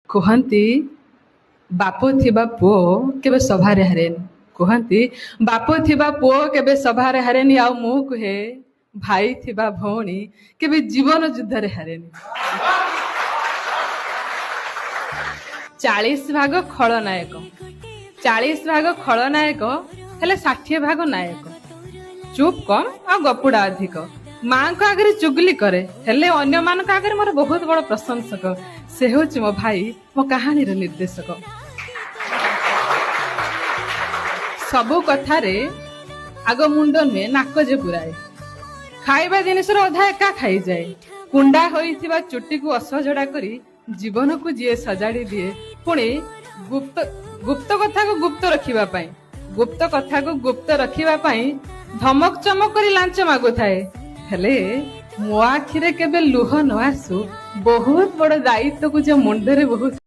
କୁହନ୍ତି ବାପ ଥିବା ପୁଅ କେବେ ସଭାରେ ହାରେନି। କୁହନ୍ତି ବାପ ଥିବା ପୁଅ କେବେ ସଭାରେ ହାରେନି, ଆଉ ମୁଁ କୁହେ ଭାଇ ଥିବା ଭଉଣୀ କେବେ ଜୀବନ ଯୁଦ୍ଧରେ ହାରେନି। 40 ଭାଗ ଖଳନାୟକ, 40 ଭାଗ ଖଳନାୟକ ହେଲେ 60 ଭାଗ ନାୟକ। ଚୁପ୍ କମ୍ ଆଉ ଗପୁଡା ଅଧିକ। ମାଙ୍କ ଆଗରେ ଚୁଗୁଲି କରେ, ହେଲେ ଅନ୍ୟମାନଙ୍କ ଆଗରେ ମୋର ବହୁତ ବଡ ପ୍ରଶଂସକ। ସେ ହେଉଛି ମୋ ଭାଇ, ମୋ କାହାଣୀର ନିର୍ଦ୍ଦେଶକ। ସବୁ କଥାରେ ଆଗ ମୁଣ୍ଡ ନୁହେଁ ନାକ ଯେ ପୁରାଏ। ଖାଇବା ଜିନିଷର ଅଧା ଏକା ଖାଇଯାଏ। କୁଣ୍ଡା ହୋଇଥିବା ଚୁଟିକୁ ଅସଜଡା କରି ଜୀବନକୁ ଯିଏ ସଜାଡି ଦିଏ। ପୁଣି ଗୁପ୍ତ ଗୁପ୍ତ କଥାକୁ ଗୁପ୍ତ ରଖିବା ପାଇଁ, ଗୁପ୍ତ କଥାକୁ ଗୁପ୍ତ ରଖିବା ପାଇଁ ଧମକ ଚମକ କରି ଲାଞ୍ଚ ମାଗୁଥାଏ। ହେଲେ ମୋ ଆଖିରେ କେବେ ଲୁହ ନ ଆସୁ, ବହୁତ ବଡ ଦାୟିତ୍ୱକୁ ଯେ ମୁଣ୍ଡରେ ବହୁତ